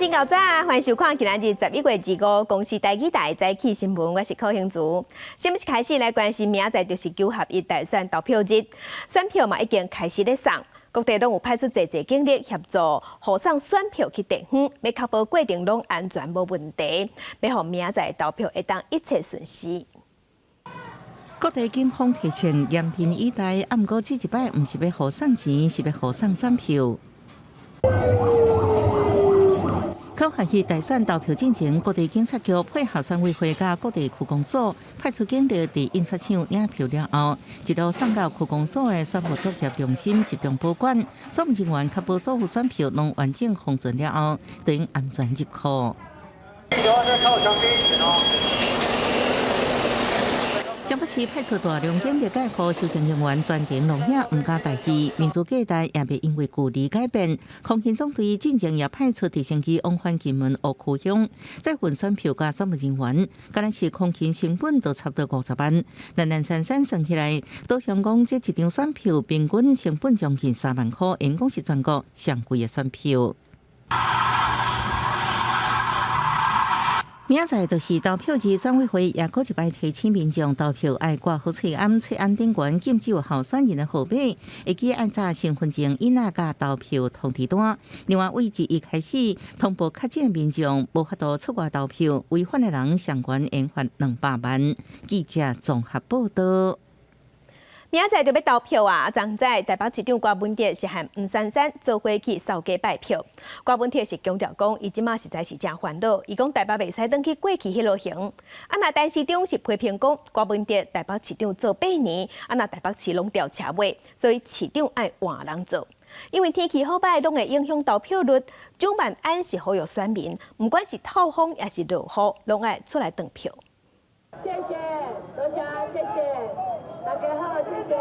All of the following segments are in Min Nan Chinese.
真𠢕早，歡迎收看今仔日11月25公視台語台早起新聞，我是柯興竹。先開始來關心明仔載就是九合一大選投票日，選票嘛已經開始咧送，各地攏有派出濟濟警力協助護送選票去地方，欲確保過程攏安全無問題，欲予明仔載投票會當一切順遂。各地警方提前嚴陣以待，毋過這一擺毋是欲護送錢，是欲護送選票。九合一大選投票進前，各地警察局配合選委會佮各地區公所派出警力佇印刷廠領票了後，一路送到區公所的選務作業中心集中保管。選務人員確保所有選票攏完整封存了後，等安全入庫。雙北市派出大量警力戒護，搜證人員全程錄影，毋敢大意。民主價值也袂因為距離改變。空勤總隊進前也派出直升機往返金門烏區鄉，載運選票佮選務人員，敢若是空勤成本都差不多50萬。零零散散算起來，都想講這一張選票平均成本將近3萬箍，應講是全國上貴的選票。明仔載就是投票日，選委會也閣一擺提醒民眾投票愛掛好喙罨，喙罨頂懸禁止有候選人的號碼，會記愛紮身份證、印仔佮投票通知單。另外，對一一開始通報確診民眾無法度出外投票，違反的人上懸應罰200萬。記者綜合報道。明仔載就欲投票啊！昨昏台北市長柯文哲是和黃珊珊做伙去掃街拜票。柯文哲是強調講，伊這馬實在是誠煩惱。伊講台北袂使轉去過去彼落形。啊，若陳時中是批評講，柯文哲台北市長做8年，啊，若台北市攏掉車尾，所以市長愛換人做。因為天氣好䆀攏會影響投票率。蔣萬安是呼籲選民，毋管是透風抑是落雨，攏愛出來投票。謝謝，多謝，謝謝。大家好，謝謝。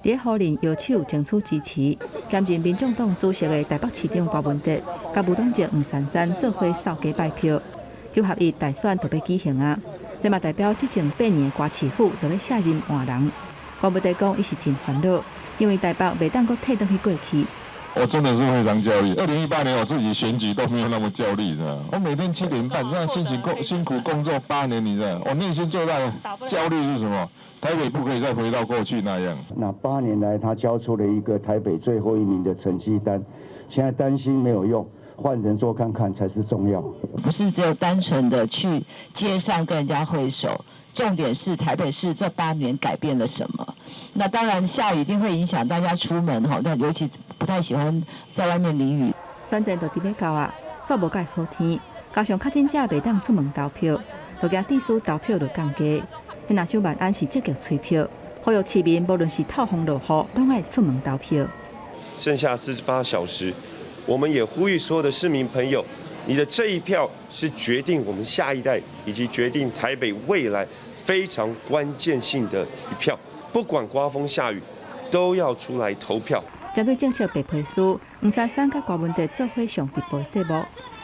佇咧雨林搖手爭取支持，兼任民眾黨主席的台北市長柯文哲，佮無黨籍黃珊珊做伙掃街拜票。九合一大選就欲舉行啊，這嘛代表執政八年的柯市府就欲卸任換人。柯文哲講，伊是真煩惱，因為台北袂當閣退轉去過去。我真的是非常焦慮。2018年我自己選舉都沒有那麼焦慮，知道我每天7點半，這樣辛苦工辛苦工作八年，你知道我內心最大的焦慮是什麼？台北不可以再回到過去那樣。那8年來，他交出了一個台北最後一名的成績單，現在擔心沒有用，換人做看看才是重要。不是只有單純的去街上跟人家揮手，重點是台北市這八年改變了什麼？那當然下雨一定會影響大家出門哈，那尤其不太喜歡在外面淋雨。選戰就佇欲到啊，煞無蓋好天，加上確診者袂當出門投票，就驚致使投票率降低。若蔣萬安是積極催票，呼籲市民無論是透風落雨，攏愛出門投票。剩下48小時，我們也呼籲所有的市民朋友，你的這一票是決定我們下一代以及決定台北未來非常關鍵性的一票。不管颳風下雨，都要出來投票。針對政策白皮書，黃珊珊佮柯文哲做伙上直播節目，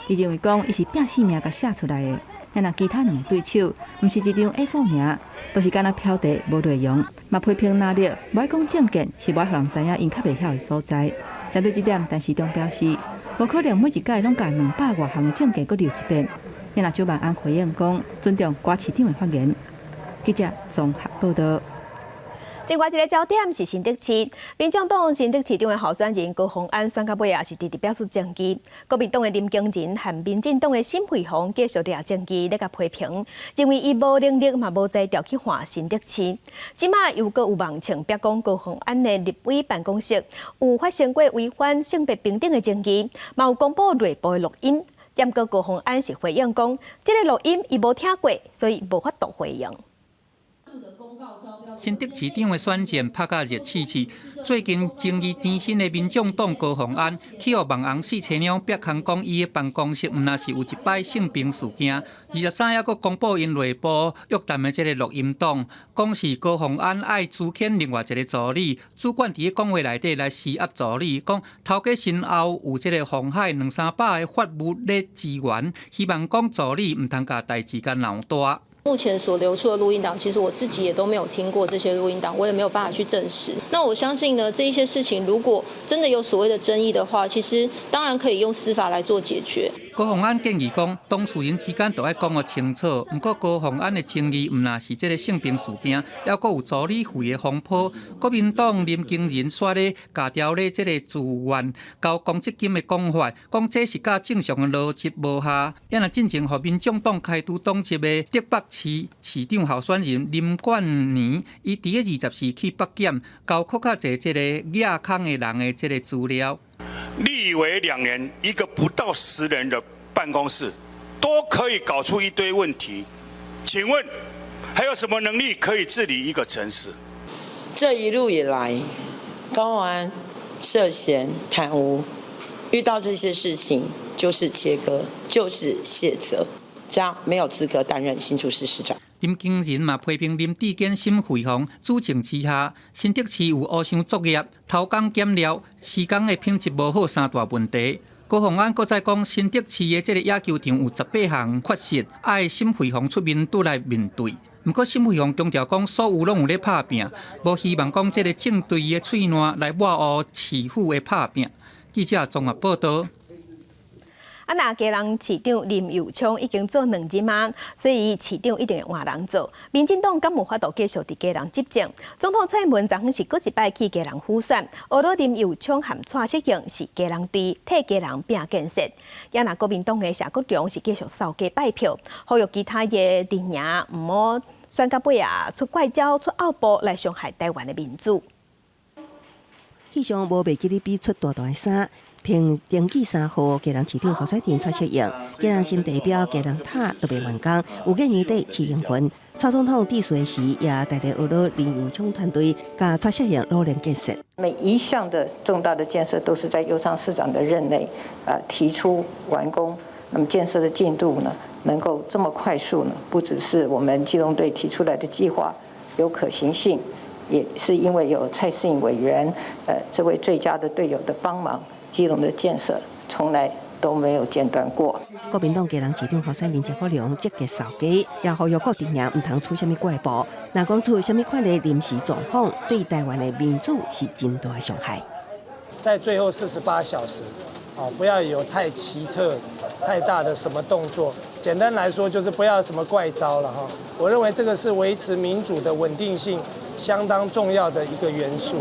伊認為講伊是拼性命共寫出來的。若其他兩個對手，毋是一張 A4 爾，都是干焦標題無內容，嘛批評藍綠無愛講政見，是無愛予人知影𪜶較袂曉的所在。針對這點，陳時中表示，無可能每一屆攏共200外項的政見閣溜一遍。若蔣萬安回應講，尊重柯市長的發言。記者綜合報道。另外一個焦點是新竹市，民眾黨新竹市長的候選人高虹安選到尾也是直直表示爭議。國民黨的林耕仁和民進黨的沈慧虹繼續掠爭議，咧共批評，認為伊無能力嘛無才調去換新竹市。這馬又閣有網傳，表講高虹安的立委辦公室有發生過違反性別平等的爭議，嘛有公布內部的錄音。毋過高虹安是回應講，這个錄音伊無聽過，所以無法度回應。新竹市長的選戰拍甲熱刺刺，最近爭議纏身的民眾黨高虹安，去予網紅四千兩逼空講，伊的辦公室毋若是有一擺性平事件，23猶閣公布𪜶內部約談的這个錄音檔，講是高虹安愛資遣另外一个助理，主管佇咧講話內底來施壓助理，講頭家身後有這个鴻海兩三百个法務咧支援，希望講助理毋通共代誌共鬧大。目前所流出的錄音檔，其實我自己也都沒有聽過這些錄音檔，我也沒有辦法去證實。那我相信呢，這一些事情如果真的有所謂的爭議的話，其實當然可以用司法來做解決。高虹安建議講，當事人之間都愛講予清楚。毋過高虹安的爭議毋但是這个性平事件，猶閣有助理費的風波。國民黨林耕仁煞咧共調咧這个自願交公積金的講法，講這是佮正常的邏輯無合。也若進前予民眾黨開除黨籍的竹北市市長候選人林冠年，伊佇咧24去北檢，交閣較濟這个額空的人的這个資料。立委2年，一個不到10人的辦公室，都可以搞出一堆問題。請問，還有什麼能力可以治理一個城市？這一路以來，高虹安涉嫌貪污，遇到這些事情就是切割，就是卸責，這樣沒有資格擔任新竹市市長。林耕仁嘛批評林智堅、沈慧虹主政之下，新竹市有烏箱作業、偷工減料、施工的品質無好三大問題。高虹安閣再講，新竹市的這个野球場有18項缺失，愛沈慧虹出面拄來面對。毋過沈慧虹強調講，所有攏有咧拍拚，無希望講這个政對的喙瀾來抹烏市府的拍拚。記者綜合報道。啊，若基隆市長林右昌已經做2任啊，所以市長一定會換人做。民進黨敢有法度繼續佇基隆執政？總統蔡英文昨昏是閣一擺去基隆輔選，呵咾林右昌和蔡適應是基隆隊替基隆拚建設。也若國民黨的謝國樑是繼續掃街拜票，呼籲其他的陣營毋好選到尾啊出怪招、出奧步來傷害台灣的民主。戲上無袂記得比出大大的衫。憑登記3號，基隆市長候選人蔡適應，基隆新地標基隆塔都未完工，有見年底試營運。蔡總統致辭時也帶來呵咾林右昌團隊佮蔡適應努力建設。每一項的重大的建設都是在右昌市長的任內，提出完工。那麼建設的進度呢，能夠這麼快速呢？不只是我們基隆隊提出來的計劃有可行性，也是因為有蔡適應委員，這位最佳的隊友的幫忙。基隆的建設從來都沒有間斷過。國民黨基隆市長候選人謝國樑積極掃街，也呼籲各陣營毋通出啥物怪步。若講出啥物款的臨時狀況，對台灣的民主是真大的傷害。在最後48小時，哦，不要有太奇特、太大的什麼動作。簡單來說，就是不要什麼怪招了哈。我認為這個是維持民主的穩定性相當重要的一個元素。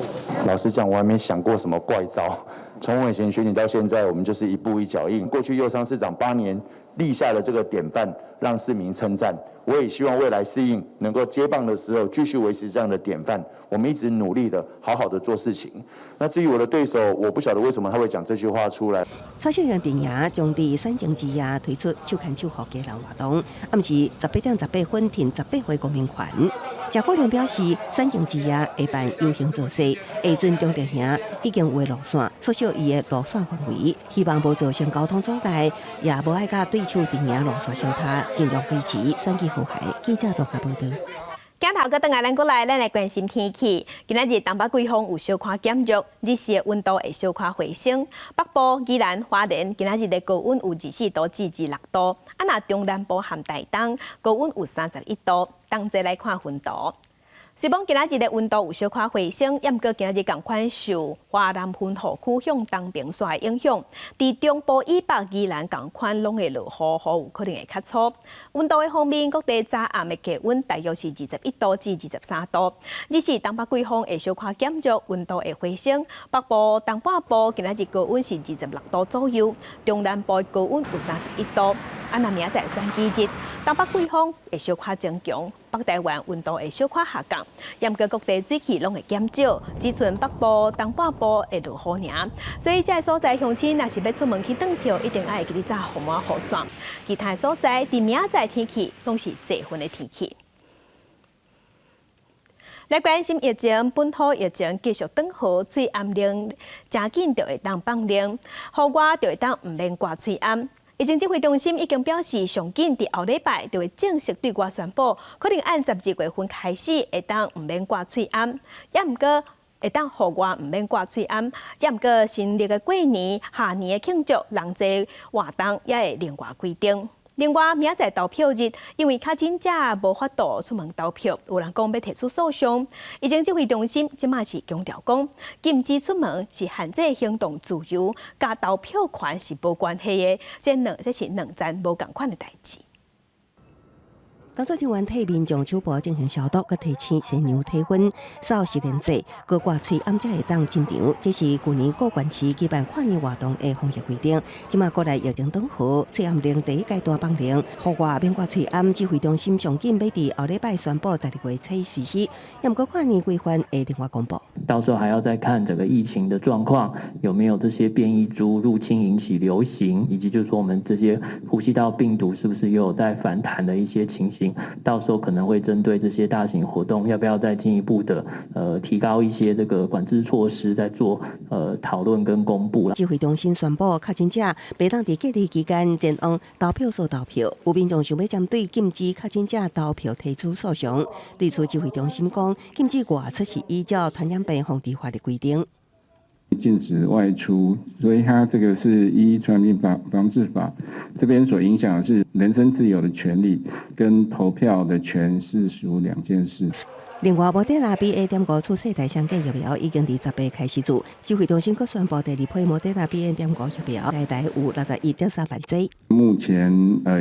老實講，我還沒想過什麼怪招。從我以前選舉到現在，我們就是一步一腳印。過去右昌市長8年立下了這個典範，讓市民稱讚。我也希望未來適應能夠接棒的時候，繼續維持這樣的典範。我們一直努力的好好的做事情。那至於我的對手，我不曉得為什麼他會講這句話出來。蔡適應陣營將佇選前之夜推出手牽手予基隆活動，暗時18點18分挺18回公民權。謝國樑表示，選前之夜會辦遊行造勢，下陣中陣營已經有路線，縮小伊的路線範圍，希望無造成交通阻礙，也無愛佮對手陣營路線相差，盡量維持選舉和諧。記者綜合報道。鏡頭閣轉來，咱過來，咱來關心天氣。今仔日東北季風有小可減弱，日時的溫度會小可回升。北部、宜蘭、花蓮今仔日的高溫有24度至26度，啊，若中南部和台東高溫有31度。同齊來看雲圖。雖罔今仔日的溫度有小可回升，毋過今仔日仝款受華南雲雨區向東爿徙的影響，佇中部以北宜蘭仝款攏會落雨，雨有可能會較粗。溫度的方面，各地早暗的氣溫大約是21度至23度。日時東北季風會小可減弱，溫度會回升。北部、東半部今仔日高溫是26度左右，中南部高溫有31度。啊，若明仔載選舉日，東北季風會小可增強，北台灣溫度會小可下降，毋過各地水汽攏會減少，只賰北部、東半部會落雨爾。所以這个所在鄉親若是欲出門去轉票，一定愛會記得紮予滿雨傘。其他所在佇明仔載天氣攏是濟雲的天氣。來關心疫情，本土疫情繼續轉好，喙罨令誠緊就會當放令，戶外就會當毋免掛喙罨。疫情指揮中心已經表示，上緊佇後禮拜就會正式對外宣布，可能按12月份開始會當毋免掛喙罨，也毋過會當戶外毋免掛喙罨，也毋過新曆的過年、跨年的慶祝、人濟活動也會另外規定。另外，明仔載投票日，因為確診者無法度出門投票，有人講欲提出訴訟。疫情指揮中心這馬是強調講，禁止出門是限制行動自由，佮投票權是無關係的，這是兩層無仝款的代誌。工作人員替民眾手部進行消毒，閣提醒先量體溫、掃實聯制，閣掛喙罨才會當進場。這是舊年高雄市舉辦跨年活動的防疫規定。這馬國內疫情轉好，喙罨令第一階段放靈，戶外免掛喙罨。指揮中心上緊欲佇後禮拜宣布12月初實施，毋過跨年規範會另外公布。到時候還要再看整個疫情的狀況，有沒有這些變異株入侵引起流行，以及就是說我們這些呼吸道病毒是不是又有在反彈的一些情形。到時候可能會針對這些大型活動，要不要再進一步的提高一些這個管制措施，再做討論跟公布啦。指揮中心宣布，確診者袂當佇隔離期間前往投票所投票。有民眾想欲針對禁止確診者投票提出訴訟。對此，指揮中心講，禁止外出是依照傳染病防治法的規定。禁止外出，所以它這個是依傳染病防治法這邊所影響的是人身自由的權利，跟投票的權是屬兩件事。另外，莫德納 BA.5次世代雙價疫苗已經佇10月開始注，指揮中心閣宣布第二批莫德納 BA.5疫苗來台有61.3萬劑。目前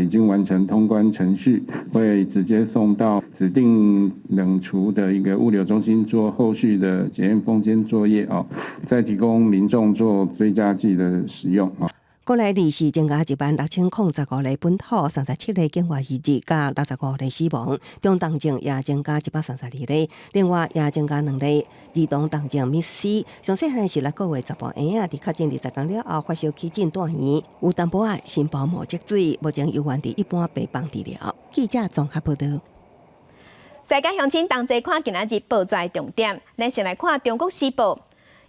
已經完成通關程序，會直接送到指定冷儲的一個物流中心做後續的檢驗封緘作業哦，再提供民眾做追加劑的使用啊。國內二是增加16,015例本土，37例境外移入，佮65例死亡。中重症也增加132例，另外也增加兩例兒童重症 MIS-C。上細漢是6個月查埔嬰仔，佇確診20天了後發燒起診住院，有淡薄仔心包膜積水，目前猶原佇一般病房治療。記者綜合報導。世界鄉親同齊看今仔日報紙重點，咱先來看《中國時報》。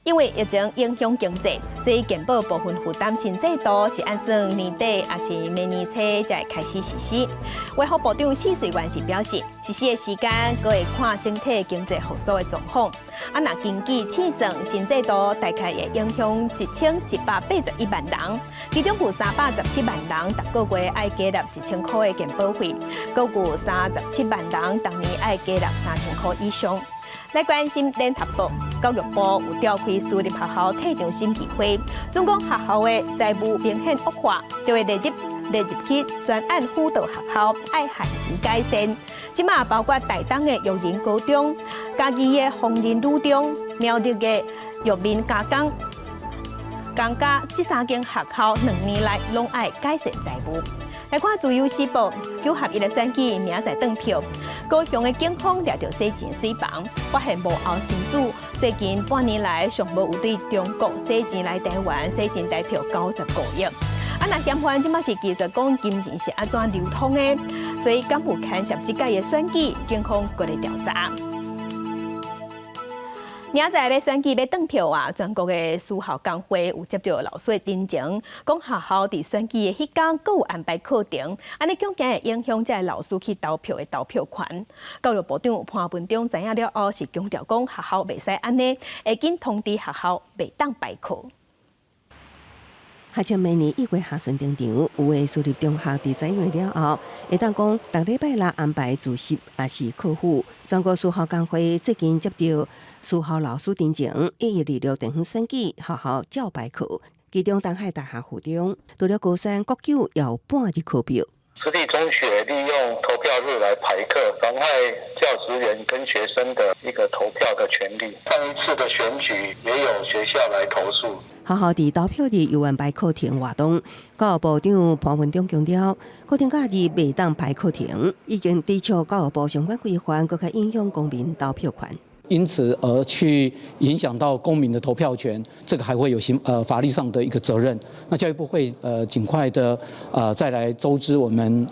因為疫情影響經濟，所以健保部分負擔新制度是按算年底抑是明年初才會開始實施。衛福部長許瑞元是表示，實施的時間閣會看整體經濟復甦的狀況。啊，若根據試算，新制度大概會影響1181萬人，其中有317萬人逐個月愛繳納1000箍的健保費，閣有37萬人逐年愛繳納3000箍以上。來關心聯合報，教育部有召開私立學校退場審議會，總講學校的財務明顯惡化，就會列入去專案輔導學校愛限期改善。這馬包括台東的育仁高中、嘉義的宏仁女中、苗栗的育民加工、江嘉這三間學校2年內攏愛改善財務。來看自由時報，九合一的選舉明仔載轉票，高雄的警方掠著洗錢水房，發現幕後金主最近半年來上無有對中國洗錢來台灣洗新台票95億。啊，若嫌犯這馬是技術講金錢是按怎流通的，所以敢有牽涉這屆的選舉，警方閣咧調查。明仔載欲選舉欲轉票啊！全國的私校工會有接著老師的陳情，講學校佇選舉的彼工閣有安排課程，按呢恐驚會影響這个老師去投票的投票權。教育部長潘文忠知影了後，是強調講學校袂使按呢，會緊通知學校袂當排課。學測明年1月下旬登場，有的私立中學佇11月了後，會當講逐禮拜六安排自習，抑是課輔。全國私校工會最近接著私校老師陳情，1月26地方選舉學校照排課，其中東海大學附中，除了高三國九也有半日課表。私立中學利用投票日來排課，妨礙教職員跟學生的一個投票的權利。上一次的選舉也有學校來投訴。學校佇投票日有安排課程活動，教育部長潘文忠強調，國定假日袂當排課程，已經抵觸教育部相關規範，閣較影響公民投票權。因此而去影響到公民的投票權，這個還會有刑法律上的一個責任。那教育部會盡快的再來周知我們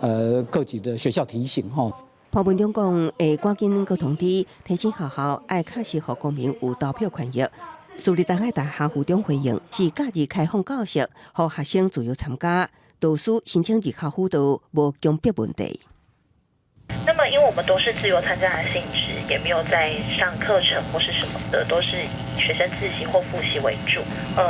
各級的學校提醒吼。潘文忠講，會趕緊閣通知提醒學校愛確實予公民有投票權益。私立東海大學附中回應是假日開放教室，予學生自由參加，導師申請入校輔導，無強迫問題。那麼，因為我們都是自由參加的性質，也沒有在上課程或是什麼的，都是以學生自習或複習為主。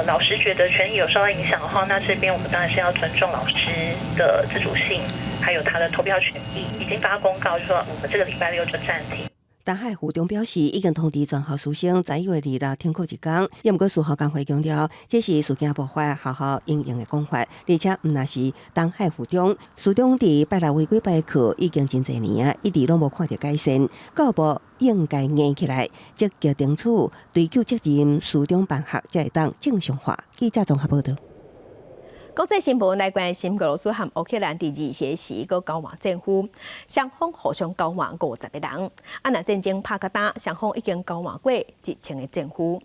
老師覺得權益有受到影響的話，那這邊我們當然是要尊重老師的自主性。還有他的投票權益，已經發公告，就說我們這個禮拜六就暫停。東海附中表示，已經通知全校師生11月26停課一工。也毋過，師校工會強調，這是事件爆發學校因應的講法，而且毋但是東海附中，附中佇拜六違規排課已經真濟年啊，一直攏無看著改善。教育部應該硬起來，積極爭取追究責任，附中辦學才會當正常化。記者綜合報道。國際新聞來關心，俄羅斯和烏克蘭佇二時時閣交換戰俘，雙方互相交換50個人。啊，若戰爭拍較焦，雙方已經交換過1000個戰俘。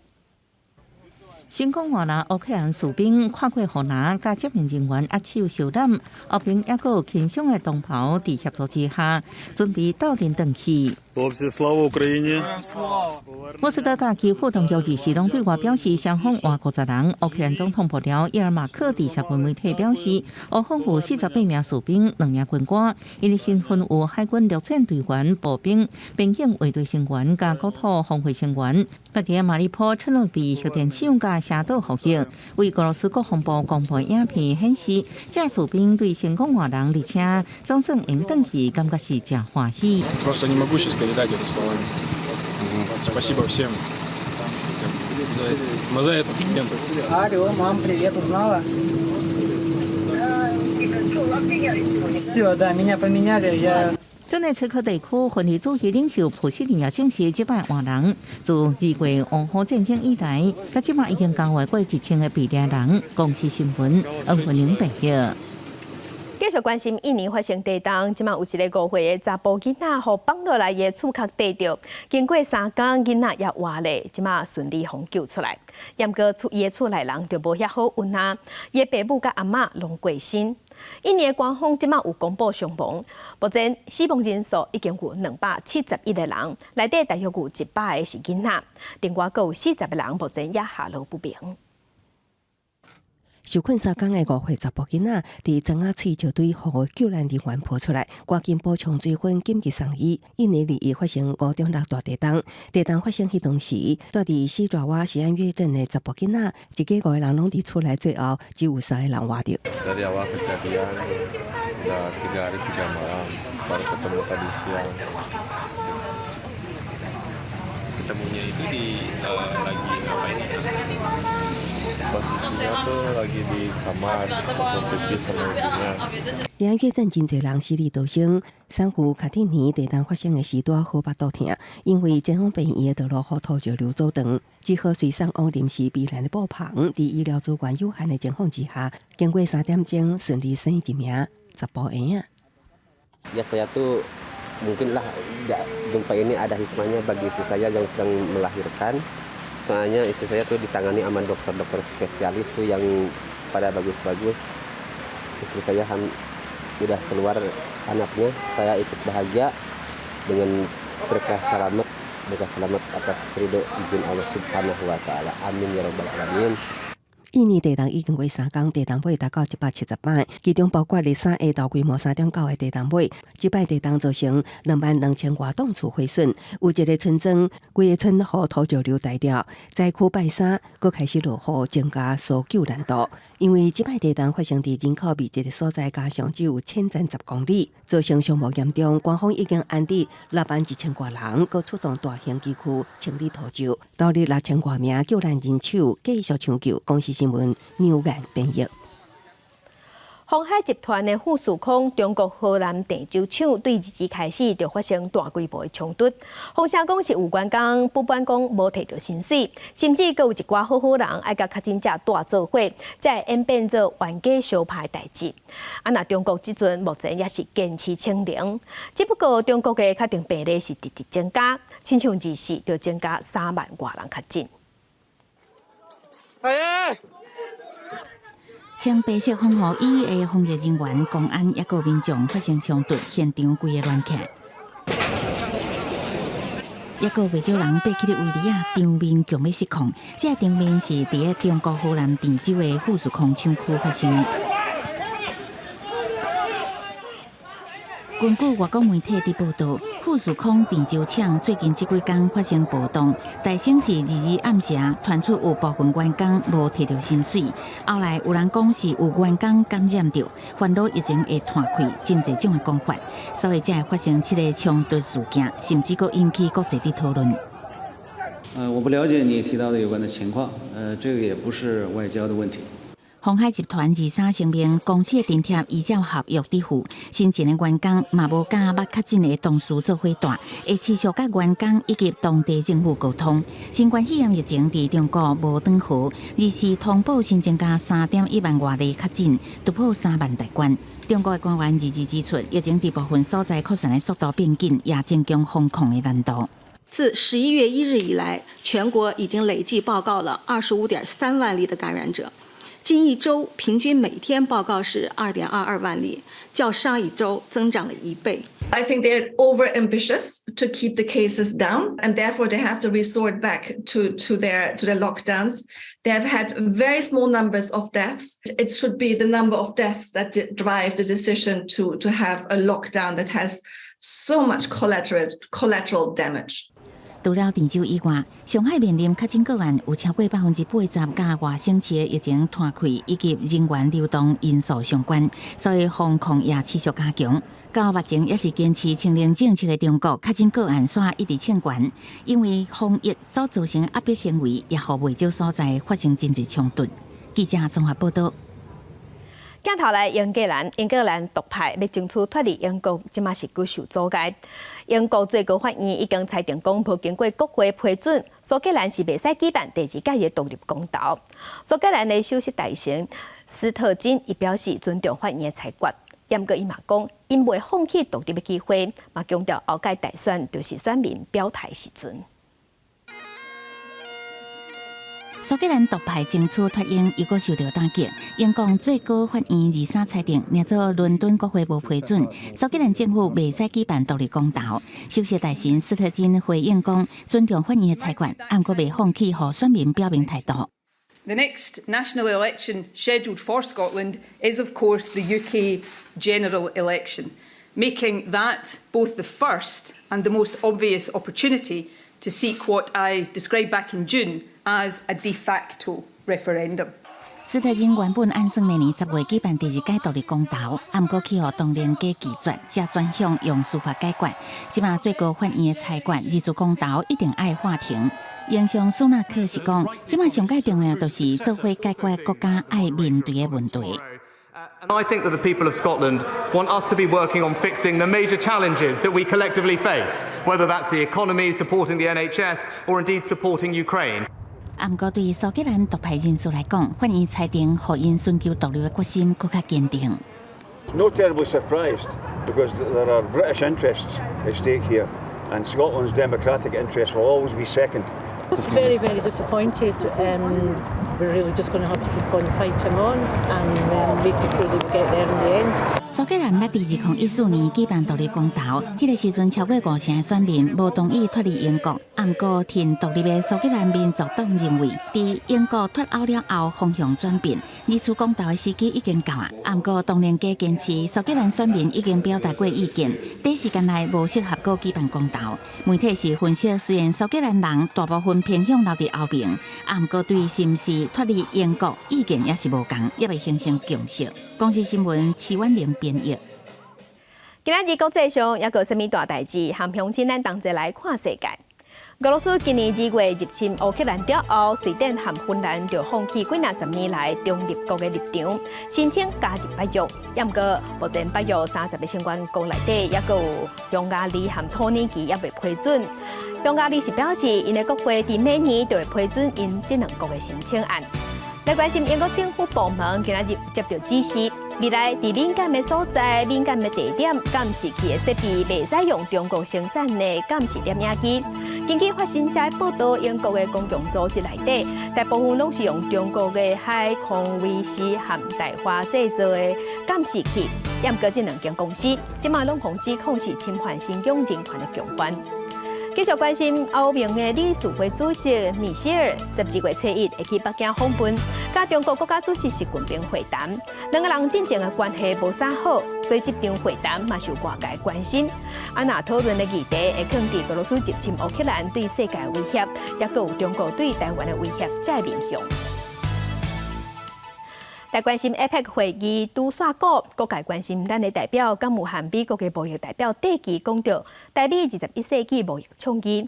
成功換來烏克蘭士兵跨過河南，佮接應人員握手相攬，烏兵猶閣有輕傷的同袍佇協助之下，準備鬥陣轉去。莫斯科佮基輔當局二時攏對外表示，雙方換50人。烏克蘭總統幕僚葉爾馬克佇社群媒體表示，烏方有48名士兵、2名軍官，𪜶的身份有海軍陸戰隊員、步兵、邊境衛隊成員佮國土防衛成員。佇馬里波切諾比核電廠佮城島服役。為俄羅斯國防部公布影片顯示，這士兵對成功換人，而且總算會轉去，感覺是誠歡喜。 передать это словами. Спасибо всем за этот момент. Алло, мам, привет, узнала? Все, да, меня поменяли, я. 頓涅茨克地區分離主義領袖普希林也證實，這擺換人自2月烏烏戰爭以來，到這擺已經交換過1000個被掠人。公視新聞，黃雲玲報道。繼續關心印尼發生地動，這馬有一個5歲的查埔囡仔，予放落來的厝殼綴著，經過3工，囡仔猶活咧，這馬順利予救出來。毋過厝伊的厝內人就無遐好運啊，伊的爸母佮阿嬤攏過身。印尼的官方這馬有公布傷亡，目前死亡人數已經有271個人，內底大約有100個是囡仔，另外閣有40個人目前也下落不明。受困3工的5歲查埔囡仔，佇磚仔碎石堆予救難人員抱出來，趕緊補充水分，緊急送醫。印尼2日發生5.6大地動，地動發生彼當時，住佇西爪哇西安月鎮的查埔囡仔，一家5個人攏佇厝內，最後只有3個人活著。 Dari awal kejadian, udah 3 hari 3 malam, baru ketemu tadi siang. Ketemunya itu di lagi ngapain? Posisinya tuh lagi di kamar nonton TV sama ibunya. 西安月鎮真濟人死裡逃生，產婦卡蒂尼地動發生的時拄好腹肚疼，因為前往病院的道路予土石流阻斷，只好隨送往臨時避難的布棚。佇醫療資源有限的情況之下，經過3點鐘順利生一名查埔嬰仔。 Ya, saya tuh mungkin lah gempa ini ada hikmahnya bagi istri saya yang sedang melahirkan. Soalnya istri saya tuh ditangani sama dokter-dokter spesialis tuh yang pada bagus-bagus. Istri saya udah keluar anaknya, saya ikut bahagia dengan berkah selamat atas ridho izin Allah Subhanahu wa taala. Amin ya rabbal alamin. 印尼地動已經過3工，地動尾達到170擺，其中包括23下晝規模3.9的地動尾。這擺地動造成22,000外棟厝毀損，有一個村莊，規个村予土石流帶掉。災區拜三閣開始落雨，增加搜救難度。因為這擺地動發生佇人口密集的所在，加上只有淺層10公里，造成傷亡嚴重。官方已經安置6萬1千外人，閣出動大型機具清理土石，投入6000外名救難人手繼續搶救。公視新聞牛眼編譯。鴻海集團的富士康中國河南鄭州廠對2日開始就發生大規模的衝突。風聲講是有員工不滿講無提著薪水，甚至閣有一寡好好人愛佮確診者蹛做伙，才會演變做冤家相拍的代誌。啊，若中國這陣目前也是堅持清零，只不過中國的確診病例是直直增加，親像24就增加3萬外人確診。哎！穿白色防護衣的防疫人員、公安抑閣民眾發生衝突，現場規个亂起來。抑閣袂少人爬起咧圍籬仔，場面強欲失控。這個場面是佇咧中國河南鄭州的富士康廠區發生的。根據外國媒體的報道，富富士康鄭州廠最近這幾工發生暴動，大先是22暗時傳出有部分員工無提著薪水，後來有人講是有員工感染著，煩惱疫情會拖開，真濟種的講法，所以才會發生這个衝突事件，甚至閣引起國際的討論。我不了解你提到的有關的情況，這個也不是外交的問題。鴻海集團23聲明，公司的津貼依照合約支付，新進的員工嘛無佮捌確診的同事做伙蹛，會持續佮員工以及當地政府溝通。新冠肺炎疫情佇中國無斷河，24通報新增加3.1萬外例確診，突破3萬大關。中國的官員22指出，疫情佇部分所在擴散的速度變緊，也增強防控的難度。自11月1日以來，全國已經累計報告了25.3萬例的感染者。近一周平均每天報告是2.22萬例，較上一周增長了一倍。 I think they're over ambitious to keep the cases down, and therefore they have to resort back to their lockdowns. They have had very small numbers of deaths. It should be the number of deaths that drive the decision to have a lockdown that has so much collateral damage. 除了鄭州以外，上海面臨確診個案有超過80%佮外省市的疫情拖開以及人員流動因素相關，所以防控也持續加強。到目前也是堅持清零政策的中國，確診個案煞一直衝懸，因為防疫所造成的壓迫行為，也予袂少所在發生真濟衝突。記者綜合報道。鏡頭來英格蘭，英格蘭獨派欲爭取脫離英國，這馬是閣受阻礙。英國最高法院已經裁定講，無經過國會批准，蘇格蘭是袂使舉辦第二屆的獨立公投。蘇格蘭的首席大臣斯特金伊表示尊重法院的裁決，毋過伊嘛講，𪜶袂放棄獨立的機會，嘛強調後屆大選就是選民表態時陣。蘇格蘭獨派爭取脫英，又閣受著打擊。英國最高法院23裁定，若做倫敦國會無批准，蘇格蘭政府袂使舉辦獨立公投。首席大臣斯特金回應講，尊重法院的裁決，毋過袂放棄予選民表明態度。 The next national election scheduled for Scotland is, of course, the UK general election, making that both the first and the most obvious opportunity to seek what I described back in June as a de facto referendum. 斯特金原本按算明年10月舉辦第二屆獨立公投，毋過去予唐寧街拒絕，才轉向用司法解決。這馬最高法院的裁決，二次公投一定愛喊停。首相蘇納克是講，這馬上蓋重要就是做伙解決國家愛面對的問題。 And I think that the people of Scotland want us to be working on fixing the major challenges that we collectively face, whether that's the economy, supporting the NHS, or indeed supporting Ukraine. 毋過對蘇格蘭獨派人士來講，法院裁定予𪜶尋求獨立的決心閣較堅定。 Not terribly surprised because there are British interests at stake here, and Scotland's democratic interests will always be second. Very, very disappointed. We're really just going to have to keep on fighting on and making sure that we get there in the end. 蘇格蘭捌佇2014年舉辦獨立公投，彼個時陣超過五成的選民無同意脫離英國。毋過，挺獨立的蘇格蘭民族黨認為，佇英國脫歐了後風向轉變，二次公投的時機已經到啊。毋過，唐寧街堅持蘇格蘭選民已經表達過意見，短時間內無適合閣舉辦公投。媒體是分析，雖然蘇格蘭人大部分偏向留佇歐盟，毋過對是毋是脫離英國意見也是無仝，猶未形成共識。公視新聞徐婉玲編譯。今仔日國際上猶閣有啥物大代誌，和鄉親咱同齊來看世界。俄羅斯今年2月入侵烏克蘭了後，瑞典和芬蘭就放棄幾若十年來中立國的立場，申請加入北約。毋過目前北約30个成員國內底，猶閣有匈牙利和土耳其猶未批准。匈牙利是表示，𪜶的國會佇明年就會批准𪜶這兩國的申請案。來關心英國政府部門今仔日接著指示，未來佇敏感的所在、敏感的地點，監視器的設備袂使用中國生產的監視攝影機。根據法新社報導，英國的公共組織內底，大部分攏是用中國的海康威視和大華製造的監視器。毋過這兩間公司，這馬攏予指控是侵犯新疆人權的共犯。繼續關心歐盟的理事會主席米歇爾，12月初1會去北京訪問，佮中國國家主席習近平會談。兩个人進前的關係無啥好，所以這場會談嘛受外界關心。啊，若討論的議題會囥佇俄羅斯入侵烏克蘭對世界威脅，抑閣有中國對台灣的威脅，這個面向。來關心 APEC 會議拄煞鼓，各界關心咱的代表敢有和美國的貿易代表戴琪講著台美21世紀貿易倡議。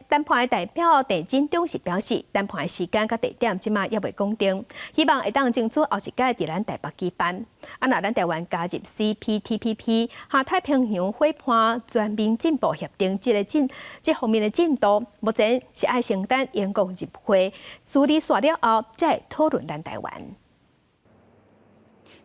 談判的代表鄭進中是表示，談判的時間佮地點這馬猶未講定，希望會當爭取後一屆佇咱台北舉辦。啊，若咱台灣加入 CPTPP 和太平洋夥伴全面進步協定，這个進這方面的進度，目前是愛先等英國入會處理煞了後，才會討論咱台灣。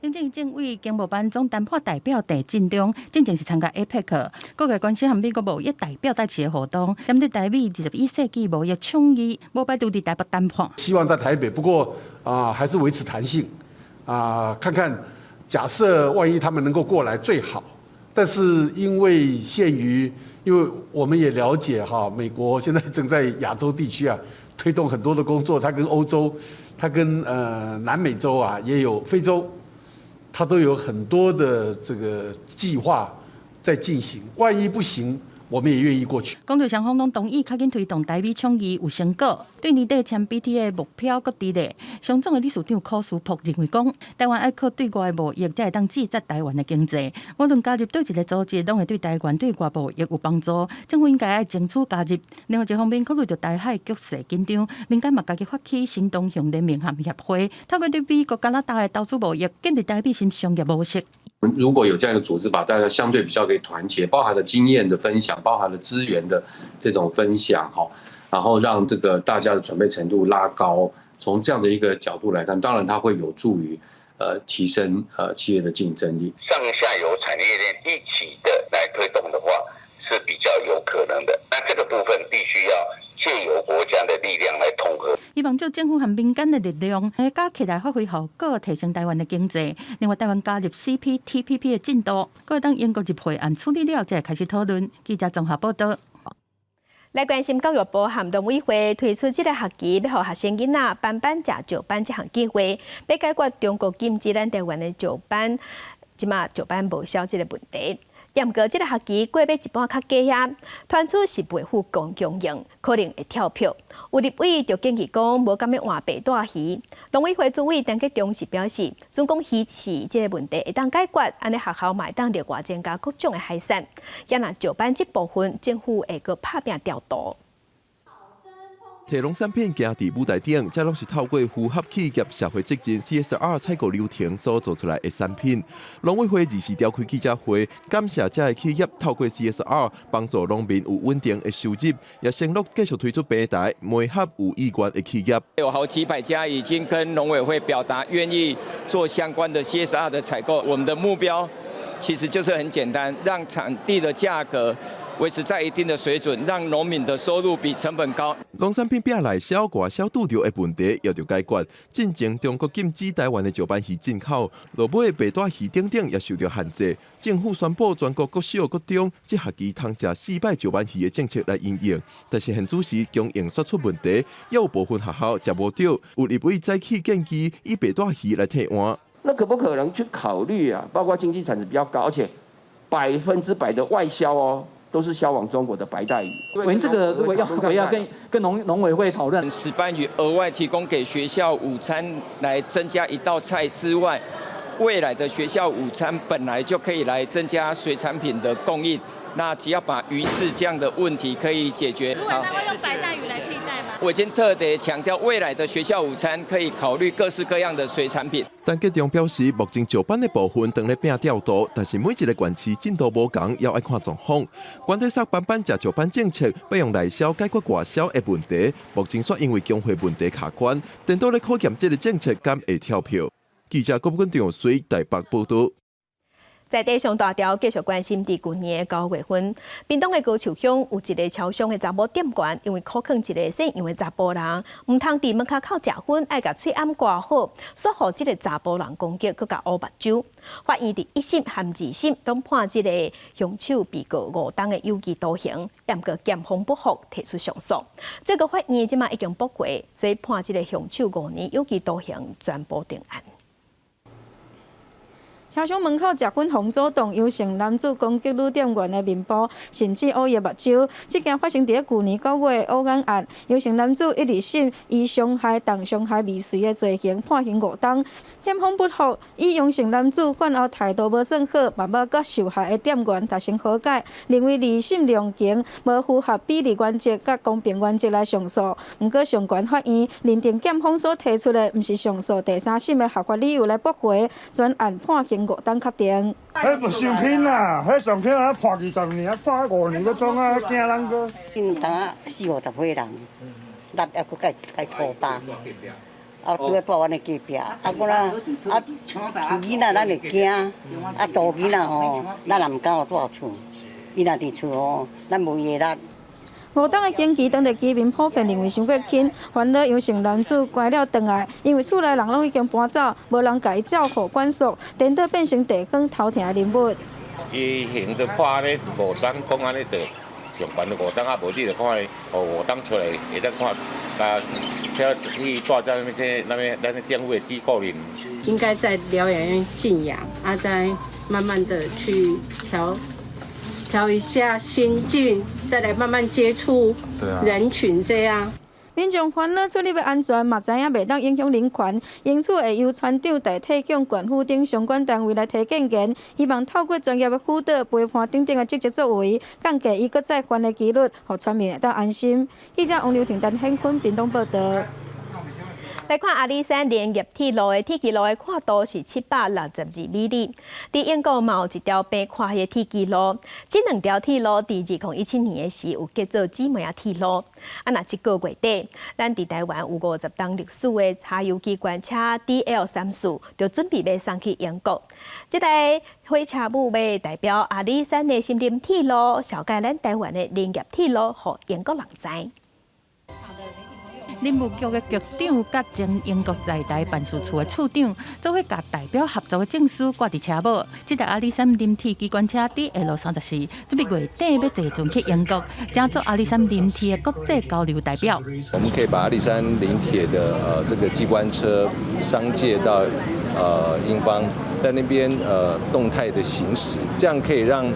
行政政委經貿辦總談判代表鄭進中，進前是參加 APEC，各界關心和美國貿易代表戴琪的活動，針對台美21世紀貿易倡議，無排除佇台北談判。希望在台北，不過啊，還是維持彈性啊，看看假設萬一他們能夠過來最好，但是因為限於，因為我們也了解哈，美國現在正在亞洲地區啊推動很多的工作，他跟歐洲，他跟南美洲啊，也有非洲。他都有很多的這個計劃在進行，萬一不行，我們也願意過去。講著雙方攏同意，較緊推動台美倡議有成果，對年底簽 BTA 的目標閣佇咧。商總的理事長柯書博認為講，台灣愛靠對外貿易才會當支撐台灣的經濟。無論加入佗一個組織，攏會對台灣對外貿易有幫助。政府應該愛爭取加入。另外一方面，考慮著台海局勢緊張，民間嘛家己發起新東向聯盟和協會，透過對美國、加拿大的投資貿易，建立台美新商業模式。如果有這樣一個組織，把大家相對比較可以團結，包含了經驗的分享，包含了資源的這種分享，哈，然後讓這個大家的準備程度拉高。從這樣的一個角度來看，當然它會有助於提升企業的競爭力。上下游產業鏈一起的來推動的話，是比較有可能的。那這個部分必須要借由國家的力量來統合。希望借政府和民間的力量，來加起來發揮效果，提升台灣的經濟。另外，台灣加入 CPTPP 的進度，閣會等英國入會案處理了，才會開始討論。記者綜合報道。來關心教育部和農委會推出這个學期，欲予學生囡仔班班食石斑這項計劃，欲解決中國禁止咱台灣的石斑，這馬石斑無銷這个問題。毋過這个學期過欲一半較低遐，傳出是袂赴供應，可能會跳票。有立委就建議講，無敢欲換白帶魚。農委會主委陳吉仲是表示，準講魚翅這个問題會當解決，按呢學校嘛會當另外增加各種的海產。也若石斑這部分，政府會閣拍拚調度。提農產品行佇舞台頂，這攏是透過符合企業社會責任 CSR 採購流程所做出來的產品。農委會二時召開記者會，感謝這个企業透過 CSR 幫助農民有穩定的收入，也承諾繼續推出平台，媒合有意願的企業。有好幾百家已經跟農委會表達願意做相關的 CSR 的採購。我們的目標其實就是很簡單，讓產地的價格維持在一定的水準，讓農民的收入比成本高。農產品餅內銷外銷拄著的問題，也著解決。進前中國禁止台灣的石斑魚進口，落尾白帶魚等等也受著限制。政府宣布全國國小、國中這學期通食四擺石斑魚的政策來因應，但是現主時供應煞出問題，也有部分學校食無著，有立委早起建議以白帶魚來替換。那可不可能去考慮啊？包括經濟產值比較高，而且100%的外銷哦。都是銷往中國的白帶魚。我們這個我要跟農委會討論。石斑魚額外提供給學校午餐來增加一道菜之外，未來的學校午餐本來就可以來增加水產品的供應。那只要把魚翅這樣的問題可以解決。主委，那會用白帶魚來替代嗎？我已經特別強調，未來的學校午餐可以考慮各式各樣的水產品。陳吉仲表示，目前石斑的部分當咧拼調度，但是每一个縣市進度無仝，猶愛看狀況。關體說班班食石斑政策，欲用內銷解決外銷的問題，目前煞因為供貨問題卡關，顛倒咧考驗這个政策敢會跳票。記者郭根長水台北報道。在地上大條繼續關心，佇舊年9月份，屏東的高樹鄉有一个超商的查某店員，因為苦勸一个姓楊的查埔人，毋通佇門跤口食薰，愛共喙罨掛好，煞予這个查埔人攻擊，閣共烏目睭。法院佇一審和二審攏判這个兇手被告5冬的有期徒刑，毋過檢方不服，提出上訴。最高法院這馬已經駁回，所以判這个兇手5年有期徒刑，全部定案。車廂門口食粉紅組動楊姓男子攻擊女店員的面部，甚至烏伊目睭。這件發生佇咧舊年9月烏眼案，楊姓男子一二審以傷害、重傷害未遂的罪行判刑5冬。檢方不服，以楊姓男子犯後態度無算好，嘛無佮受害的店員達成和解，認為二審量刑無符合比例原則佮公平原則來上訴。毋過上懸法院認定檢方所提出的毋是上訴第三審的合法理由來駁回，全案判刑5冬確定。彼無傷輕啦，彼上輕啊判20年，判5年，閣創啊驚人閣。𪜶敢若四五十歲人，力猶閣共共塗巴，啊，拄仔住阮的隔壁，啊，講啦，啊，囡仔咱會驚，啊，查囡仔吼，咱也毋敢予蹛厝，伊若佇厝吼，咱無伊的力。5冬的刑期，當地居民普遍認為傷過輕，煩惱楊姓男子關了轉來，因為厝內人攏已經搬走，無人共伊照顧管束，顛倒變成地方頭疼的人物。伊刑都判咧五冬，講按呢就上懸就五冬啊，無你就看伊予五冬出來會當看，啊，去蹛在那邊咱政府的機構裡。應該在療養院靜養，啊，再慢慢的去調一下心境，再來慢慢接觸人群，這樣。民眾煩惱出入的安全，嘛知影袂當影響人權，因此會由村長代替向縣府等相關單位來提建言，希望透過專業的輔導、陪伴等等的積極作為，降低伊閣再犯的幾率，予村民會當安心。記者王劉婷、陳顯坤屏東報導。來看阿里山林業鐵路的鐵軌路的闊度是762米里。佇英國嘛有一條平跨的鐵軌路，這兩條鐵路佇2017年的時有結做姊妹仔鐵路。啊，若這個月底，咱佇台灣有50冬歷史的柴油機關車 DL34就準備欲送去英國。這台火車母欲代表阿里山的森林鐵路，紹介咱台灣的林業鐵路，予英國人知。林務局的局長佮前英國在台辦事處的處長，做伙共代表合作的證書掛佇車尾。這台阿里山林鐵機關車 DL34，準備月底欲坐船去英國，成做阿里山林鐵的國際交流代表。我們可以把阿里山林鐵的這個機關車商借到英方，在那邊動態的行駛，這樣可以讓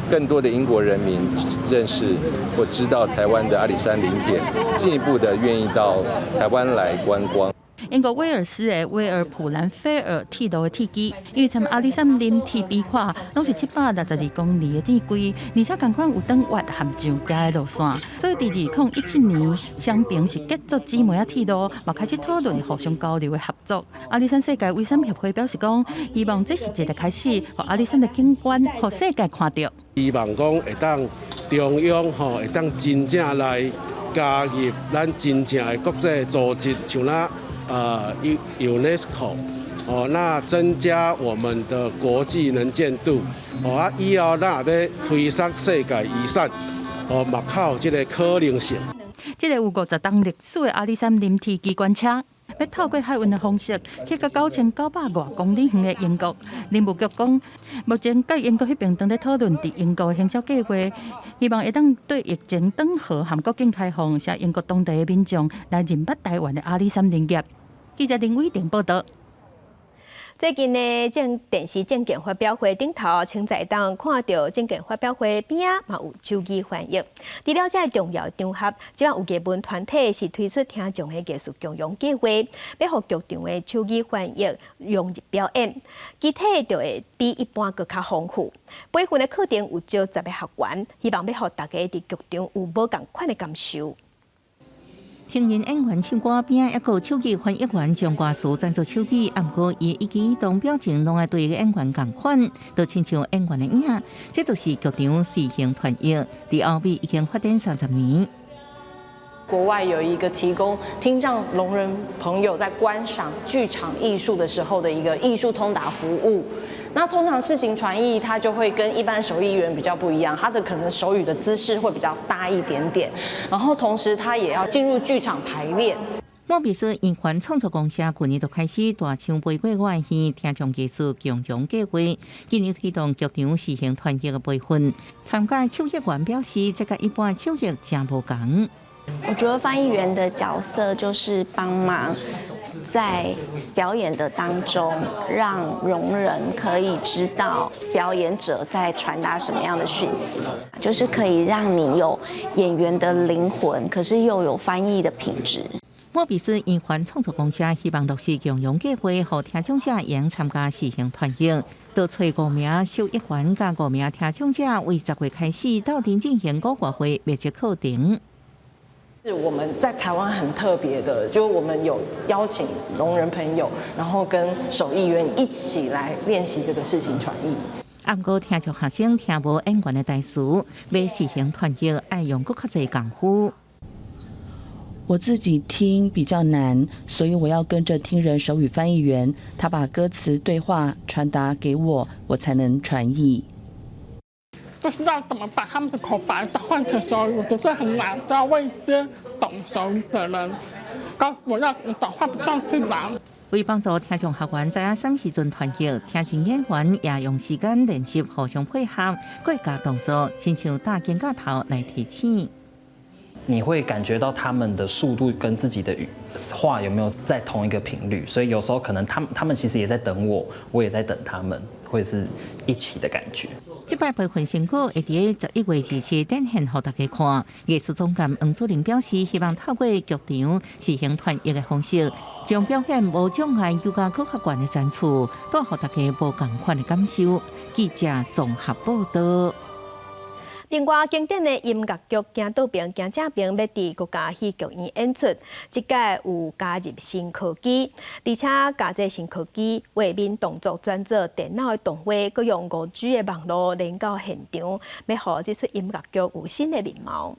更多的英國人民認識或知道台灣的阿里山林鐵，進一步的願意到台灣來觀光。英國威爾斯的威爾普蘭菲爾鐵路的鐵機，因為參阿里山林鐵比闊，攏是762公里的鐵軌，而且仝款有轉彎和上坡的路線，所以佇2017年，雙爿是結做姊妹仔鐵路，嘛開始討論互相交流的合作。阿里山世界遺產協會表示講，希望這是一個開始，予阿里山的景觀，予世界看著。希望講會當中央吼會當真正來加入咱真正的國際組織，像咱UNESCO 哦，那增加我們的國際能見度哦啊，以後咱若欲推捒世界遺產哦，嘛較有這個可能性。這個有50冬歷史的阿里山林鐵機關車，欲透過海運的方式去到9900外公里遠的英國。林務局講，目前佮英國彼爿正咧討論佇英國的行銷計劃，希望會當對疫情轉好和國境開放，使英國當地的民眾來認捌台灣的阿里山林業。記者林偉婷報導。最近呢，政電視政見發表會頂頭，稱在當看著政見發表會邊仔嘛有手語翻譯。除了這个重要場合，這擺有藝文團體是推出聽障的藝術共融計劃，欲予劇場的手語翻譯融入表演，機體就會比一般閣較豐富。培訓的課程有招10個學員，希望欲予大家佇劇場有無仝款的感受。青年演員唱歌邊一個手語翻譯員將歌詞轉做手語，毋過伊一舉一動表情攏愛對演員仝款，就親像演員的影。這就是劇場視形傳譯，佇歐美已經發展30年。國外有一個提供聽障聾人朋友在觀賞劇場藝術的時候的一個藝術通達服務。那通常視形傳譯，它就會跟一般手譯員比較不一樣，他的可能手語的姿勢會比較大一點點，然後同時他也要進入劇場排練。莫比斯音環創作公司去年就開始大唱飛過外縣聽障藝術共融計劃，今年推動劇場視形傳譯的培訓。參加手譯員表示，這佮一般手譯誠無仝。我覺得翻譯員的角色就是幫忙在表演的當中，讓聾人可以知道表演者在傳達什麼樣的訊息，就是可以讓你有演員的靈魂，可是又有翻譯的品質。莫比斯音環創作公司希望落實共融計劃，予聽障者會參加視形傳譯。就揣五名手譯員佮五名聽障者，為10月開始鬥陣進行五外會密集課程。是我們在台灣很特別的，就我們有邀請聾人朋友，然後跟手譯員一起來練習這個視形傳譯。啊，毋過聽障學生聽無演員的台詞，欲視形傳譯愛用閣較濟功夫。我自己聽比較難，所以我要跟着聽人手語翻譯員，他把歌詞對話傳達給我，我才能傳譯。不知道怎麼把他們的口白轉換成手語，我覺得很難，都要問一些懂手語的人，告訴我要怎麼轉換不上去難。為幫助聽障學員知影啥物時陣傳譯，聽障演員也用時間練習互相配合，閣加動作，親像搭肩胛頭來提醒。你會感覺到他們的速度跟自己的語話有沒有在同一個頻率，所以有時候可能他們其實也在等我，我也在等他們，會是一起的感覺。這擺培訓成果會佇11月27展現予大家看。藝術總監黃祖玲表示，希望透過劇場視形傳譯的方式，將表演無障礙又閣較懸的層次，帶予大家無仝款的感受。記者綜合報道。另外，經典的音樂劇《行倒爿行正爿》欲佇國家戲劇院演出，這屆有加入新科技，而且加這新科技畫面動作轉做電腦的動畫，閣用5G 的網路連到現場，欲予這齣音樂劇有新的面貌。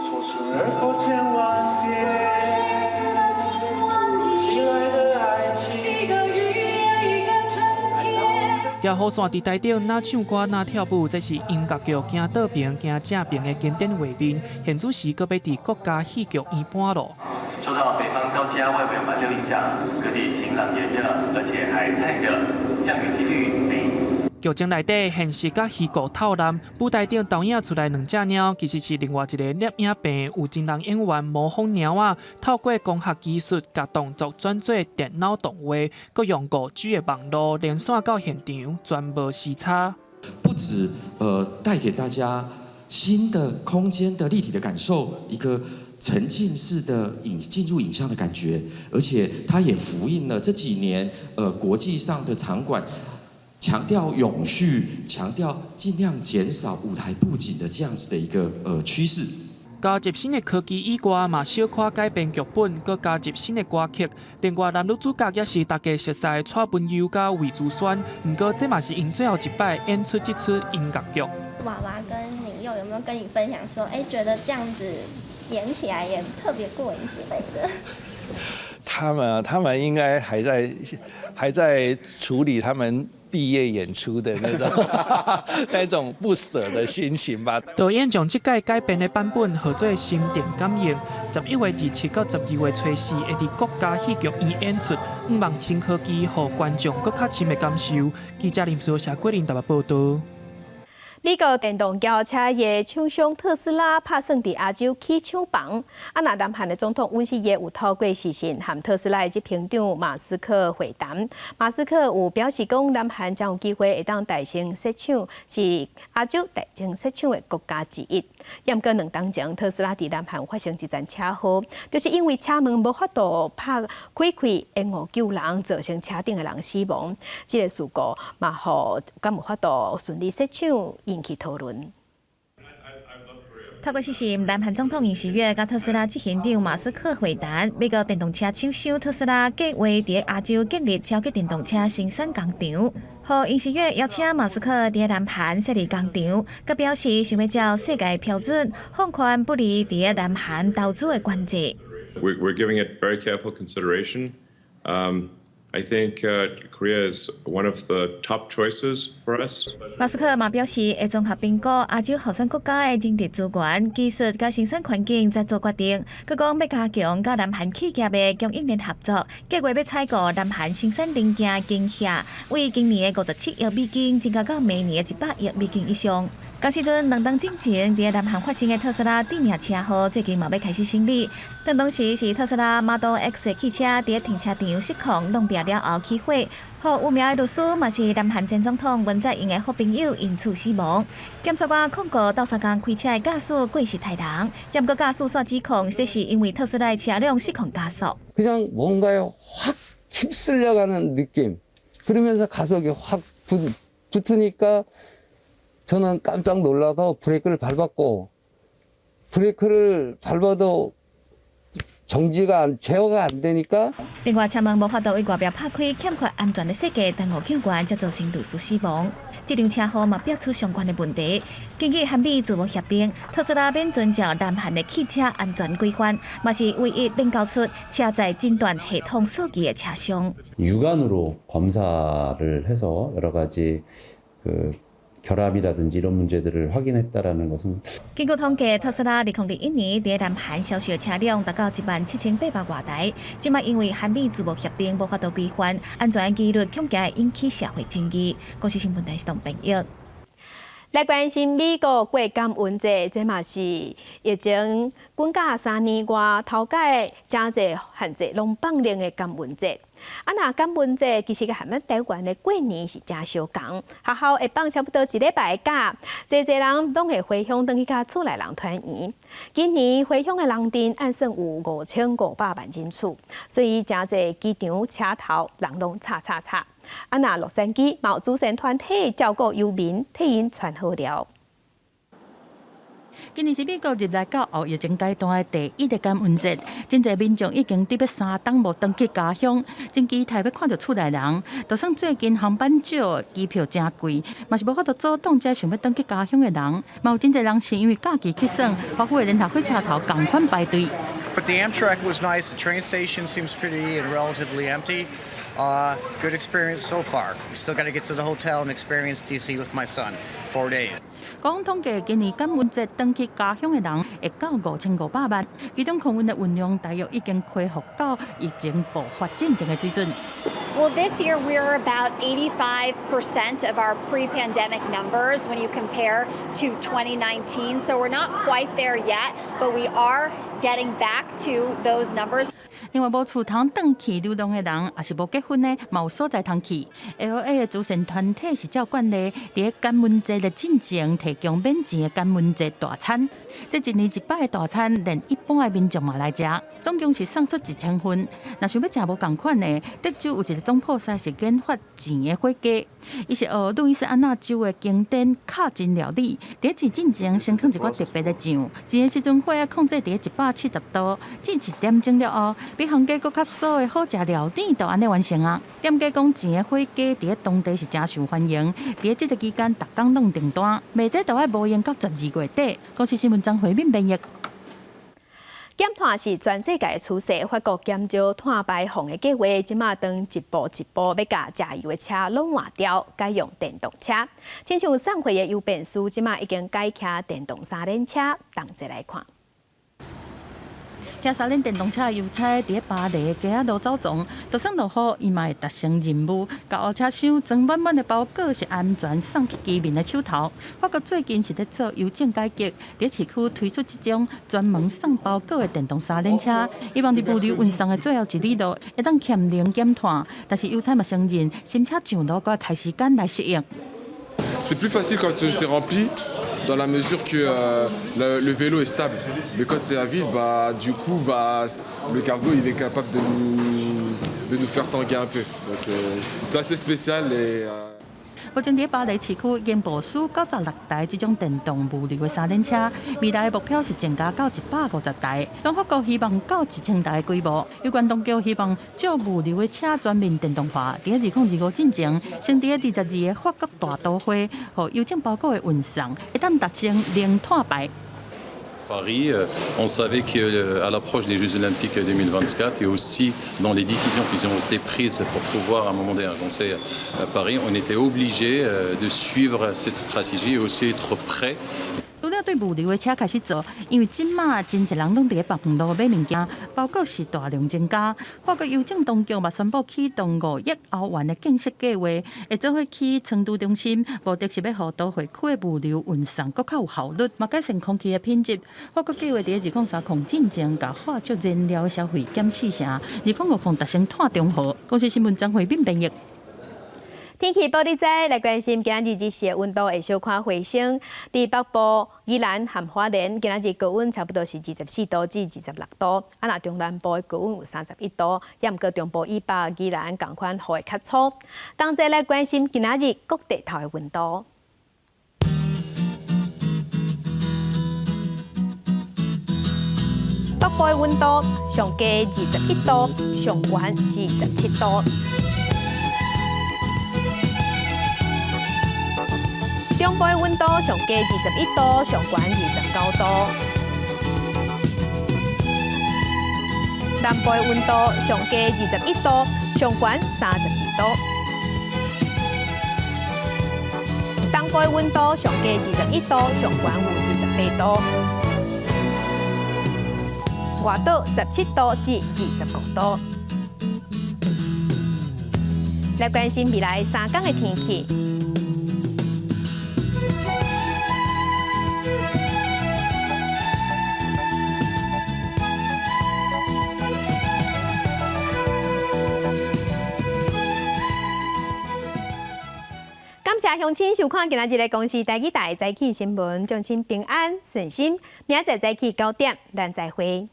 錯千萬遍。導火線佇台頂，若唱歌若跳舞，這是音樂劇《行倒爿行正爿》的經典畫面。現此時閣欲佇國家戲劇院搬咯。受到北方高氣壓外圍環流影響，各地晴朗炎熱，而且還太熱，降雨幾率零。劇情內底現實佮虛構透濫，舞台頂投影出來兩隻貓，其實是另外一个攝影棚有真人演員模仿貓仔，透過光學技術共動作轉做電腦動畫，閣用5G 的網路連線到現場，全無時差。不止帶給大家新的空間的立體的感受，一個沉浸式的影進入影像的感覺，而且它也呼應了這幾年國際上的場館。強調永續，強調盡量減少舞台布景的這樣子的一個趨勢。加入新的科技以外，嘛小可改變劇本，閣加入新的歌曲。另外，男女主角也是大家熟悉的蔡文悠佮魏如萱。毋過，這嘛是𪜶最後一擺演出這齣音樂劇。娃娃跟寧佑有沒有跟你分享說，欸，覺得這樣子演起來也特別過癮之類的？他們應該還在處理他們畢業演出的那種不捨的心情吧。導演將這屆改編的版本號做心電感應，11月27到12月初4會佇國家戲劇院演出，向望新科技，予觀眾閣較深的感受。記者林書霞、桂林台北報導。美國電動轎車的廠商特斯拉拍算佇亞洲起廠房。啊，若南韓的總統尹錫悅有透過視訊和特斯拉的執行長馬斯克會談。馬斯克有表示講，南韓將有機會會當大型設廠，是亞洲大型設廠的國家之一。毋過2冬前，特斯拉佇南韓發生一場車禍，就是因為車門無法度拍開開，延誤救人，造成車頂的人死亡。這个事故嘛，予敢有法度順利設廠引起討論。透過視訊，南韓總統尹錫悅佮特斯拉執行長馬斯克會談。美國電動車廠商特斯拉計劃佇亞洲建立超級電動車生產工廠，予尹錫悅邀請馬斯克佇南韓設立工廠，閣表示想欲照世界標準放寬不利佇南韓投資的管制。 We're giving it very careful consideration. I think Korea is one of the top choices for us. 馬斯克嘛表示，會綜合評估亞洲候選國家的人力資源、技術佮生產環境，再做決定。閣講欲加強佮南韓企業的供應鏈合作，計劃欲採購南韓生產零件機械，為今年的57億美金增加到明年的100億美金以上。仝時陣，2冬進前，佇南韓發生的特斯拉致命車禍，最近嘛欲開始審理。當當時是特斯拉 Model X 的汽車佇停車場失控，挏壁了後起火，予有名的律師嘛是南韓前總統文在寅的好朋友，因此死亡。檢察官控告鬥相共開車的駕駛過失刣人，毋過駕駛煞指控，這是因為特斯拉的車輛失控加速。 그냥 뭔가에 확 휩쓸려가는 느낌. 그러면서 가속이 확 붙으니까 저는 깜짝 놀라서 브레이크를 밟았고 브레이크를 밟아도 정지가 안, 제어가 안 되니까 另外，車門無法度對外壁拍開，欠缺安全的設計，耽誤救援，才造成律師死亡。這場車禍嘛，爆出相關的問題。根據韓美自貿協定，特斯拉免遵照南韓的汽車安全規範，嘛是唯一免交出車載診斷系統數據的車商。 육안으로 검사를 해서 여러 가지 그 결함이라든지 이런 문제들을 확인했다라는 것은 根據統計，特斯拉2021年佇南韓銷售車輛達到17,800外台。這擺因為韓美自貿協定無法度規範，安全疑慮恐驚會引起社會爭議。公視新聞台是董編譯。來關心美國過感恩節，這嘛是疫情滾甲3年外，頭擺誠濟限制攏放寬的感恩節。啊，若感恩節其實佮咱台灣的過年是誠相仝，學校會放差不多一禮拜假，濟濟人攏會回鄉轉去佮厝內人團圓。今年回鄉的人陣按算有5500萬人次，所以誠濟機場車頭人攏插插插。啊，若洛杉磯嘛有慈善團體照顧遊民，替𪜶傳好料。今年是美國入來到後疫情階段的第一個感恩節，真濟民眾已經佇欲3冬無轉去家鄉，真期待欲看著厝內人。就算最近航班少，機票誠貴，嘛是無法度阻擋這想欲轉去家鄉的人。嘛有真濟人是因為假期去耍，華府的聯合火車頭仝款排隊。 But the Amtrak was nice. The train station seems pretty and relatively empty. Good experience so far. We still got to get to the hotel and experience DC with my son. 4 days. 講統計，今年感恩節轉去家鄉的人會到5500萬，其中空運的運量大約已經恢復到疫情爆發進前的水準。 Well, this year we're about 85% of our pre-pandemic numbers when you compare to 2019. So we're not quite there yet, but we are getting back to those numbers. 另外，無厝通轉去流浪的人，抑是無結婚的，嘛有所在通去。L.A. 的慈善團體是照慣例，佇感恩節的進前提供免錢的感恩節大餐。這一年一擺的大餐，連一般的民眾嘛來食，總共是送出1000份。若想欲食無仝款的，德州有一个總鋪師是研發錢的火雞，伊是學路易斯安那州的經典卡金料理。佇煮進前先放一寡特別的醬，煎的時陣火仔控制佇170度，煮一點鐘了後，比烘雞閣較酥的好食料理就按呢完成啊！店家講錢的火雞佇當地是誠受歡迎，佇這个期間，逐工攏訂單，賣這都愛無閒到12月底。公視新聞張惠敏編譯。減碳是全世界的趨勢，法國減少碳排放的計劃，這馬當一步一步欲共柴油的車攏換掉，改用電動車。親像送貨的郵便師，這馬已經改騎電動三輪車，同齊來看。騎三輪電動車的郵差佇巴黎的街仔路走傱，就算落雨，伊嘛會達成任務。共烏車廂裝滿滿的包裹是安全送去居民的手頭。法國最近是咧做郵政改革，佇市區推出這種專門送包裹的電動三輪車，希望佇物流運送的最後一里路會當節能減碳。但是郵差嘛承認，新車上路閣愛開時間來適應。 C'est plus facile quand c'est rempli, dans la mesure que le vélo est stable. Mais quand c'est à vide, bah, du coup, bah, le cargo il est capable de nous faire tanguer un peu. Donc c'est assez spécial et 目前佇巴黎市區已經部署96台這種電動物流的三輪車，未來的目標是增加到150台。全法國希望到1000台的規模。有關當局希望將物流的車全面電動化，佇2025進前，先佇22個法國大都會，予郵政包裹的運送會當達成零碳排。 Paris, on savait qu'à l'approche des Jeux Olympiques 2024 et aussi dans les décisions qui ont été prises pour pouvoir à un moment donné avancer à Paris, on était obligé de suivre cette stratégie et aussi être prêt. 除了對物流的車開始做，因為這馬真濟人攏佇咧北方路買物件，包裹是大量增加。法國郵政當局嘛宣布啟動5億歐元的建設計劃，會做伙起倉儲中心，目的是欲予都會區的物流運送閣較有效率，嘛改善空氣的品質。法國計劃佇2030進前，共化石燃料的消費減四成，2050達成碳中和。公視新聞張惠敏編譯。天氣報你知，來關心今仔日日時的溫度會小可回升。佇北部、宜蘭和花蓮，今仔日高溫差不多是24度至26度。啊，若中南部的高溫有31度，也毋過中部以北、宜蘭仝款雨會較粗。同齊來關心今仔日各地頭的溫度。北部的溫度上低21度，上懸27度。中部的溫度上低21度，上懸29度。南部的溫度上低21度，上懸32度。東部的溫度上低21度，上懸有28度。外島17度至25度。來關心未來3天的天氣。感謝鄉親收看今仔日的公視台語台早起新聞，祝親平安順心。明仔載早起9點，咱再會。